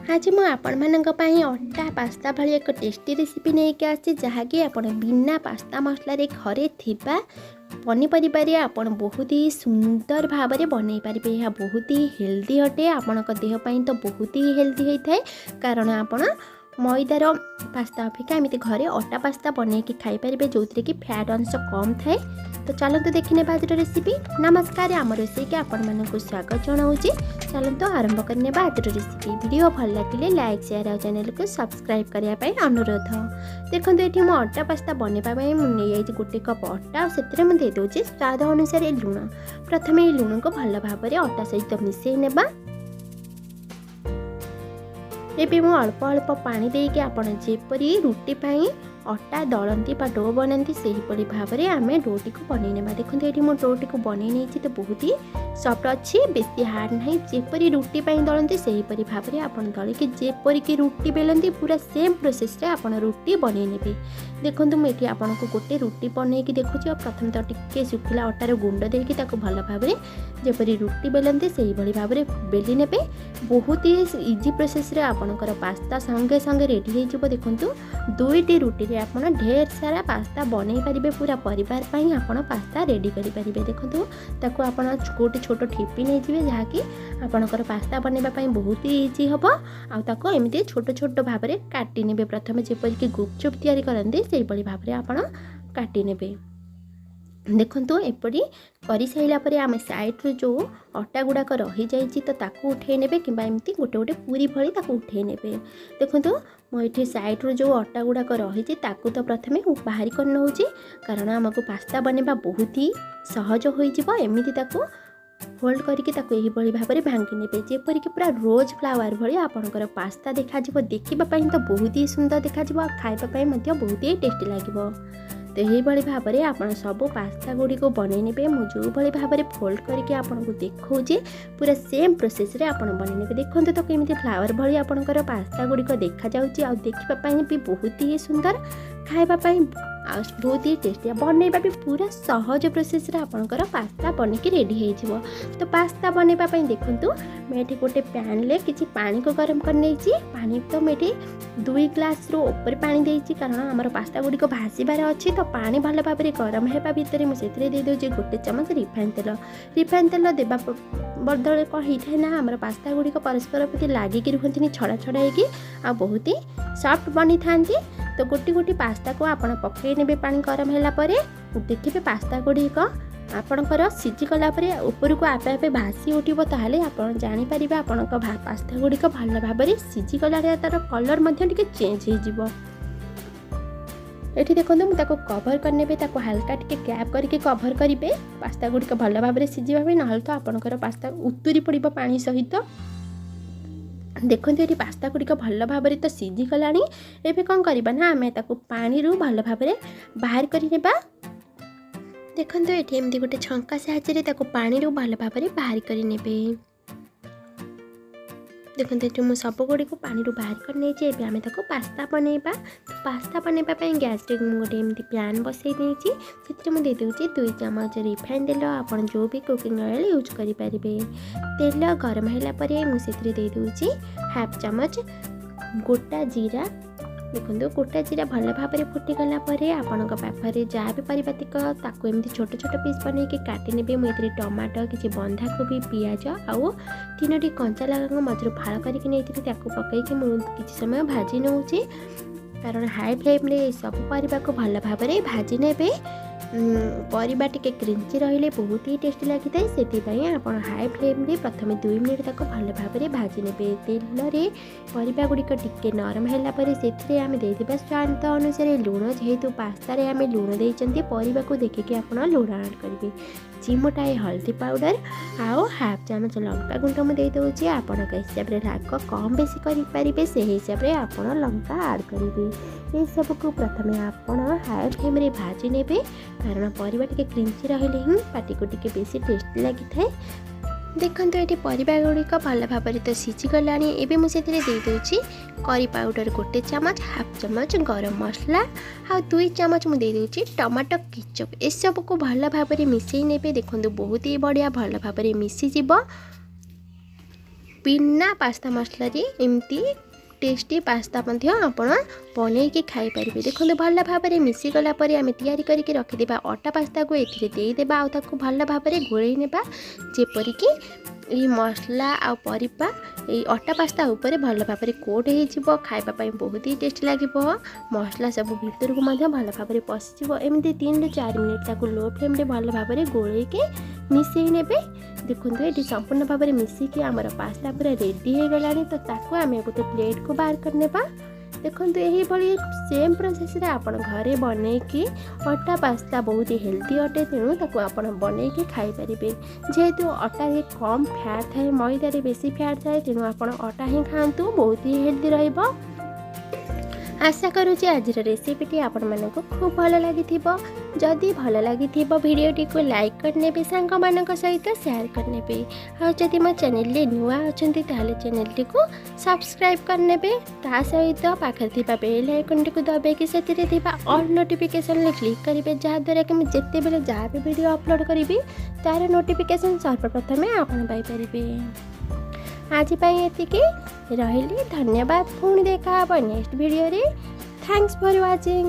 ଆଜି ମୁଁ ଆପଣମାନଙ୍କ ପାଇଁ ଅଟା ପାସ୍ତା ଭଳି ଏକ ଟେଷ୍ଟି ରେସିପି ନେଇକି ଆସିଛି, ଯାହାକି ଆପଣ ବିନା ପାସ୍ତା ମସଲାରେ ଘରେ ଥିବା ପନିପରିବାରେ ଆପଣ ବହୁତ ହି ସୁନ୍ଦର ଭାବରେ ବନେଇ ପାରିବେ। ଏହା ବହୁତ ହି ହେଲ୍ଦି ଅଟେ, ଆପଣଙ୍କ ଦେହ ପାଇଁ ତ ବହୁତ ହି ହେଲ୍ଦି ହୋଇଥାଏ, କାରଣ ଆପଣ ମଇଦାର ପାସ୍ତା ଅପେକ୍ଷା ଏମିତି ଘରେ ଅଟା ପାସ୍ତା ବନେଇକି ଖାଇପାରିବେ, ଯେଉଁଥିରେ କି ଫ୍ୟାଟ୍ ଅଂଶ କମ୍ ଥାଏ। ତ ଚାଲନ୍ତୁ ଦେଖିନେବା ଆଜିର ରେସିପି। ନମସ୍କାର, ଆମ ରୋଷେଇକି ଆପଣମାନଙ୍କୁ ସ୍ୱାଗତ ଜଣାଉଛି। ଚାଲନ୍ତୁ ଆରମ୍ଭ କରିନେବା ଆଜିର ରେସିପି। ଭିଡ଼ିଓ ଭଲ ଲାଗିଲେ ଲାଇକ୍, ସେୟାର ଆଉ ଚ୍ୟାନେଲକୁ ସବସ୍କ୍ରାଇବ୍ କରିବା ପାଇଁ ଅନୁରୋଧ। ଦେଖନ୍ତୁ, ଏଠି ମୁଁ ଅଟା ପାସ୍ତା ବନେଇବା ପାଇଁ ମୁଁ ନେଇଯାଇଛି ଗୋଟେ କପ୍ ଅଟା, ଆଉ ସେଥିରେ ମୁଁ ଦେଇଦେଉଛି ସ୍ୱାଦ ଅନୁସାରେ ଲୁଣ। ପ୍ରଥମେ ଏଇ ଲୁଣକୁ ଭଲ ଭାବରେ ଅଟା ସହିତ ମିଶାଇ ନେବା। ଏବେ ମୁଁ ଅଳ୍ପ ଅଳ୍ପ ପାଣି ଦେଇକି ଆପଣ ଯେପରି ରୁଟି ପାଇଁ ଅଟା ଦଳନ୍ତି ବା do ବନାନ୍ତି, ସେହିପରି ଭାବରେ ଆମେ ଡୋଟିକୁ ବନେଇ ନେବା। ଦେଖନ୍ତୁ, ଏଠି ମୁଁ ଡୋଟିକୁ ବନେଇ ନେଇଛି, ତ ବହୁତ ହି ସଫ୍ଟ ଅଛି, ବେଶୀ ହାର୍ଡ଼ ନାହିଁ। ଯେପରି ରୁଟି ପାଇଁ ଦଳନ୍ତି ସେହିପରି ଭାବରେ ଆପଣ ଦଳିକି, ଯେପରିକି ରୁଟି ବେଲନ୍ତି ପୁରା ସେମ୍ ପ୍ରୋସେସ୍ରେ ଆପଣ ରୁଟି ବନେଇ ନେବେ। ଦେଖନ୍ତୁ, ମୁଁ ଏଠି ଆପଣଙ୍କୁ ଗୋଟେ ରୁଟି ବନେଇକି ଦେଖୁଛି। ଆଉ ପ୍ରଥମେ ତ ଟିକେ ଶୁଖିଲା ଅଟାର ଗୁଣ୍ଡ ଦେଇକି ତାକୁ ଭଲ ଭାବରେ ଯେପରି ରୁଟି ବେଲନ୍ତି ସେହିଭଳି ଭାବରେ ବେଲି ନେବେ। ବହୁତ ହି ଇଜି ପ୍ରୋସେସ୍ରେ ଆପଣଙ୍କର ପାସ୍ତା ସଙ୍ଗେ ସଙ୍ଗେ ରେଡ଼ି ହେଇଯିବ। ଦେଖନ୍ତୁ, ଦୁଇଟି ରୁଟିରେ ଆପଣ ଢେର ସାରା ପାସ୍ତା ବନେଇ ପାରିବେ, ପୁରା ପରିବାର ପାଇଁ ଆପଣ ପାସ୍ତା ରେଡ଼ି କରିପାରିବେ। ଦେଖନ୍ତୁ, ତାକୁ ଆପଣ ଗୋଟେ ଛୋଟ ଠିପି ନେଇଯିବେ, ଯାହାକି ଆପଣଙ୍କର ପାସ୍ତା ବନେଇବା ପାଇଁ ବହୁତ ଇଜି ହେବ, ଆଉ ତାକୁ ଏମିତି ଛୋଟ ଛୋଟ ଭାବରେ କାଟି ନେବେ। ପ୍ରଥମେ ଯେପରିକି ଗୁପଚୁପ୍ ତିଆରି କରନ୍ତି ସେଇଭଳି ଭାବରେ ଆପଣ କାଟି ନେବେ। ଦେଖନ୍ତୁ, ଏପରି କରିସାରିଲା ପରେ ଆମେ ସାଇଡ଼୍ରୁ ଯେଉଁ ଅଟା ଗୁଡ଼ାକ ରହିଯାଇଛି ତ ତାକୁ ଉଠେଇ ନେବେ, କିମ୍ବା ଏମିତି ଗୋଟେ ଗୋଟେ ପୁରୀ ଭଳି ତାକୁ ଉଠେଇ ନେବେ। ଦେଖନ୍ତୁ, ମୁଁ ଏଠି ସାଇଡ଼୍ରୁ ଯେଉଁ ଅଟା ଗୁଡ଼ାକ ରହିଛି ତାକୁ ତ ପ୍ରଥମେ ବାହାରି କରି ନେଉଛି, କାରଣ ଆମକୁ ପାସ୍ତା ବନେଇବା ବହୁତ ହି ସହଜ ହୋଇଯିବ। ଏମିତି ତାକୁ ଫୋଲ୍ଡ କରିକି ତାକୁ ଏହିଭଳି ଭାବରେ ଭାଙ୍ଗି ନେବେ, ଯେପରିକି ପୁରା ରୋଜ୍ ଫ୍ଲାୱାର ଭଳି ଆପଣଙ୍କର ପାସ୍ତା ଦେଖାଯିବ। ଦେଖିବା ପାଇଁ ତ ବହୁତ ହି ସୁନ୍ଦର ଦେଖାଯିବ, ଆଉ ଖାଇବା ପାଇଁ ମଧ୍ୟ ବହୁତ ହି ଟେଷ୍ଟି ଲାଗିବ। ତ ଏହିଭଳି ଭାବରେ ଆପଣ ସବୁ ପାସ୍ତା ଗୁଡ଼ିକୁ ବନେଇ ନେବେ। ମୁଁ ଯେଉଁଭଳି ଭାବରେ ଫୋଲ୍ଡ କରିକି ଆପଣଙ୍କୁ ଦେଖାଉଛି ପୁରା ସେମ୍ ପ୍ରୋସେସ୍ରେ ଆପଣ ବନେଇ ନେବେ। ଦେଖନ୍ତୁ ତ କେମିତି ଫ୍ଲାୱାର ଭଳି ଆପଣଙ୍କର ପାସ୍ତା ଗୁଡ଼ିକ ଦେଖାଯାଉଛି, ଆଉ ଦେଖିବା ପାଇଁ ବି ବହୁତ ହି ସୁନ୍ଦର, ଖାଇବା ପାଇଁ ଆଉ ବହୁତ ହି ଟେଷ୍ଟି, ବନେଇବା ବି ପୁରା ସହଜ ପ୍ରୋସେସ୍ରେ ଆପଣଙ୍କର ପାସ୍ତା ବନିକି ରେଡ଼ି ହେଇଯିବ। ତ ପାସ୍ତା ବନେଇବା ପାଇଁ ଦେଖନ୍ତୁ, ମୁଁ ଏଠି ଗୋଟେ ପ୍ୟାନ୍ରେ କିଛି ପାଣିକୁ ଗରମ କରିନେଇଛି। ପାଣି ତ ମୁଁ ଏଠି 2 ଗ୍ଲାସ୍ରୁ ଉପରେ ପାଣି ଦେଇଛି, କାରଣ ଆମର ପାସ୍ତା ଗୁଡ଼ିକ ଭାସିବାର ଅଛି। ତ ପାଣି ଭଲ ଭାବରେ ଗରମ ହେବା ଭିତରେ ମୁଁ ସେଥିରେ ଦେଇଦେଉଛି ଗୋଟେ ଚାମଚ ରିଫାଇନ୍ ତେଲ। ରିଫାଇନ୍ ତେଲ ଦେବା ବଦଳରେ କ'ଣ ହେଇଥାଏ ନା, ଆମର ପାସ୍ତା ଗୁଡ଼ିକ ପରସ୍ପର ପ୍ରତି ଲାଗିକି ରୁହନ୍ତିନି ଛଡ଼ା ଛଡ଼ା ହେଇକି, ଆଉ ବହୁତ ହି ସଫ୍ଟ ବନିଥାନ୍ତି। ତ ଗୋଟି ଗୋଟି ପାସ୍ତାକୁ ଆପଣ ପକାଇ ନେବେ। ପାଣି ଗରମ ହେଲା ପରେ ଦେଖିବେ ପାସ୍ତା ଗୁଡ଼ିକ ଆପଣଙ୍କର ସିଝିଗଲା ପରେ ଉପରକୁ ଆପେ ଆପେ ଭାସି ଉଠିବ। ତାହେଲେ ଆପଣ ଜାଣିପାରିବେ ଆପଣଙ୍କ ପାସ୍ତା ଗୁଡ଼ିକ ଭଲ ଭାବରେ ସିଝିଗଲାଣି, ତା'ର କଲର୍ ମଧ୍ୟ ଟିକେ ଚେଞ୍ଜ ହେଇଯିବ। ଏଠି ଦେଖନ୍ତୁ, ମୁଁ ତାକୁ କଭର୍ କରିନେବେ। ତାକୁ ହାଲକା ଟିକେ କ୍ୟାପ୍ କରିକି କଭର୍ କରିବେ ପାସ୍ତା ଗୁଡ଼ିକ ଭଲ ଭାବରେ ସିଝିବା ପାଇଁ, ନହେଲେ ତ ଆପଣଙ୍କର ପାସ୍ତା ଉତୁରି ପଡ଼ିବ ପାଣି ସହିତ। ଦେଖନ୍ତୁ, ଏଠି ପାସ୍ତା ଗୁଡ଼ିକ ଭଲ ଭାବରେ ତ ସିଝିଗଲାଣି। ଏବେ କ'ଣ କରିବା ନା, ଆମେ ତାକୁ ପାଣିରୁ ଭଲ ଭାବରେ ବାହାର କରିନେବା। ଦେଖନ୍ତୁ, ଏଠି ଏମିତି ଗୋଟେ ଛଙ୍କା ସାହାଯ୍ୟରେ ତାକୁ ପାଣିରୁ ଭଲ ଭାବରେ ବାହାର କରିନେବେ। ଦେଖନ୍ତୁ, ଏଠି ମୁଁ ସବୁଗୁଡ଼ିକୁ ପାଣିରୁ ବାହାର କରିନେଇଛି। ଏବେ ଆମେ ତାକୁ ପାସ୍ତା ବନେଇବା। ପାସ୍ତା ବନେଇବା ପାଇଁ ଗ୍ୟାସ୍ରେ ମୁଁ ଗୋଟେ ଏମିତି ପ୍ୟାନ୍ ବସେଇ ଦେଇଛି। ସେଥିରେ ମୁଁ ଦେଇଦେଉଛି 2 ଚାମଚ ରିଫାଇନ୍ ତେଲ, ଆପଣ ଯେଉଁ ବି କୁକିଂ ଅଏଲ୍ ୟୁଜ୍ କରିପାରିବେ। ତେଲ ଗରମ ହେଲା ପରେ ମୁଁ ସେଥିରେ ଦେଇଦେଉଛି ହାଫ୍ ଚାମଚ ଗୋଟା ଜିରା। ଦେଖନ୍ତୁ, ଗୋଟା ଜିରା ଭଲ ଭାବରେ ଫୁଟିଗଲା ପରେ ଆପଣଙ୍କ ପାଖରେ ଯାହା ବି ପରିବା ତିକ ତାକୁ ଏମିତି ଛୋଟ ଛୋଟ ପିସ୍ ବନେଇକି କାଟି ନେବେ। ମୁଁ ଏଥିରେ ଟମାଟୋ, କିଛି ବନ୍ଧାକୋବି, ପିଆଜ ଆଉ 3ଟି କଞ୍ଚା ଲଙ୍କାକୁ ମଝିରୁ ଫାଳ କରିକି ନେଇଥିଲି, ତାକୁ ପକାଇକି ମୁଁ କିଛି ସମୟ ଭାଜି ନେଉଛି, କାରଣ ହାଇ ଫ୍ଲେମ୍ରେ ସବୁ ପରିବାକୁ ଭଲ ଭାବରେ ଭାଜି ନେବେ। ପରିବା ଟିକେ କ୍ରିଞ୍ଚି ରହିଲେ ବହୁତ ହି ଟେଷ୍ଟି ଲାଗିଥାଏ, ସେଥିପାଇଁ ଆପଣ ହାଇ ଫ୍ଲେମ୍ରେ ପ୍ରଥମେ 2 ମିନିଟ୍ ତାକୁ ଭଲ ଭାବରେ ଭାଜି ନେବେ। ତେଲରେ ପରିବା ଗୁଡ଼ିକ ଟିକେ ନରମ ହେଲା ପରେ ସେଥିରେ ଆମେ ଦେଇଦେବା ସ୍ୱାଦ ଅନୁସାରେ ଲୁଣ। ଯେହେତୁ ପାସ୍ତାରେ ଆମେ ଲୁଣ ଦେଇଛନ୍ତି, ପରିବାକୁ ଦେଖିକି ଆପଣ ଲୁଣ ଆଡ଼୍ କରିବେ। ଚିମୁଟାଏ ହଳଦୀ ପାଉଡ଼ର ଆଉ ହାଫ୍ ଚାମଚ ଲଙ୍କା ଗୁଣ୍ଡ ମୁଁ ଦେଇଦେଉଛି। ଆପଣଙ୍କ ହିସାବରେ ରାଗ କମ୍ ବେଶୀ କରିପାରିବେ, ସେହି ହିସାବରେ ଆପଣ ଲଙ୍କା ଆଡ଼୍ କରିବେ। ଏସବୁକୁ ପ୍ରଥମେ ଆପଣ ହାଇ ଫ୍ଲେମ୍ରେ ଭାଜି ନେବେ, କାରଣ ପରିବା ଟିକେ କ୍ରିଞ୍ଚି ରହିଲେ ହିଁ ପାଟିକୁ ଟିକେ ବେଶୀ ଟେଷ୍ଟି ଲାଗିଥାଏ। ଦେଖନ୍ତୁ, ଏଠି ପରିବା ଗୁଡ଼ିକ ଭଲ ଭାବରେ ତ ସିଝିଗଲାଣି। ଏବେ ମୁଁ ସେଥିରେ ଦେଇଦେଉଛି କରି ପାଉଡ଼ର ଗୋଟେ ଚାମଚ, ହାଫ୍ ଚାମଚ ଗରମ ମସଲା ଆଉ 2 ଚାମଚ ମୁଁ ଦେଇଦେଉଛି ଟମାଟୋ କେଚପ୍। ଏସବୁକୁ ଭଲ ଭାବରେ ମିଶାଇ ନେବେ। ଦେଖନ୍ତୁ, ବହୁତ ହି ବଢ଼ିଆ ଭଲ ଭାବରେ ମିଶିଯିବ। ବିନା ପାସ୍ତା ମସଲାରେ ଏମିତି ଟେଷ୍ଟି ପାସ୍ତା ମଧ୍ୟ ଆପଣ ବନେଇକି ଖାଇପାରିବେ। ଦେଖନ୍ତୁ, ଭଲ ଭାବରେ ମିଶିଗଲା ପରେ ଆମେ ତିଆରି କରିକି ରଖିଥିବା ଅଟା ପାସ୍ତାକୁ ଏଥିରେ ଦେଇଦେବା ଆଉ ତାକୁ ଭଲ ଭାବରେ ଗୋଳେଇ ନେବା, ଯେପରିକି ଏହି ମସଲା ଆଉ ପରିବା ଏଇ ଅଟା ପାସ୍ତା ଉପରେ ଭଲ ଭାବରେ କୋଟ୍ ହେଇଯିବ। ଖାଇବା ପାଇଁ ବହୁତ ହି ଟେଷ୍ଟି ଲାଗିବ। ମସଲା ସବୁ ଭିତରକୁ ମଧ୍ୟ ଭଲ ଭାବରେ ପଶିଯିବ। ଏମିତି 3ରୁ 4 ମିନିଟ୍ ତାକୁ ଲୋ ଫ୍ଲେମ୍ରେ ଭଲ ଭାବରେ ଗୋଳେଇକି ମିଶାଇ ନେବେ। ଦେଖନ୍ତୁ, ଏଠି ସମ୍ପୂର୍ଣ୍ଣ ଭାବରେ ମିଶିକି ଆମର ପାସ୍ତା ପୁରା ରେଡ଼ି ହେଇଗଲାଣି। ତ ତାକୁ ଆମେ ଗୋଟେ ପ୍ଲେଟ୍କୁ ବାହାର କରିନେବା। ଦେଖନ୍ତୁ, ଏହିଭଳି ସେମ୍ ପ୍ରୋସେସ୍ରେ ଆପଣ ଘରେ ବନେଇକି ଅଟା ପାସ୍ତା ବହୁତ ହେଲ୍ଦି ଅଟେ, ତେଣୁ ତାକୁ ଆପଣ ବନେଇକି ଖାଇପାରିବେ। ଯେହେତୁ ଅଟାରେ କମ୍ ଫ୍ୟାଟ୍ ଥାଏ, ମଇଦାରେ ବେଶୀ ଫ୍ୟାଟ୍ ଥାଏ, ତେଣୁ ଆପଣ ଅଟା ହିଁ ଖାଆନ୍ତୁ, ବହୁତ ହି ହେଲ୍ଦି ରହିବ। ଆଶା କରୁଛି ଆଜିର ରେସିପିଟି ଆପଣମାନଙ୍କୁ ଖୁବ୍ ଭଲ ଲାଗିଥିବ। ଯଦି ଭଲ ଲାଗିଥିବ, ଭିଡ଼ିଓଟିକୁ ଲାଇକ୍ କରିନେବେ, ସାଙ୍ଗମାନଙ୍କ ସହିତ ସେୟାର କରିନେବେ। ଆଉ ଯଦି ମୋ ଚ୍ୟାନେଲରେ ନୂଆ ଅଛନ୍ତି, ତାହେଲେ ଚ୍ୟାନେଲଟିକୁ ସବସ୍କ୍ରାଇବ୍ କରିନେବେ। ତା ସହିତ ପାଖରେ ଥିବା ବେଲ୍ ଆଇକନ୍ଟିକୁ ଦବାଇକି ସେଥିରେ ଥିବା ଅଲ୍ ନୋଟିଫିକେସନ୍ରେ କ୍ଲିକ୍ କରିବେ, ଯାହାଦ୍ୱାରା କି ମୁଁ ଯେତେବେଳେ ଯାହା ବି ଭିଡ଼ିଓ ଅପଲୋଡ଼ କରିବି, ତା'ର ନୋଟିଫିକେସନ୍ ସର୍ବପ୍ରଥମେ ଆପଣ ପାଇପାରିବେ। ଆଜି ପାଇଁ ଏତିକି ରହିଲି। ଧନ୍ୟବାଦ। ପୁଣି ଦେଖା ହେବ ନେକ୍ସଟ ଭିଡ଼ିଓରେ। Thanks for watching.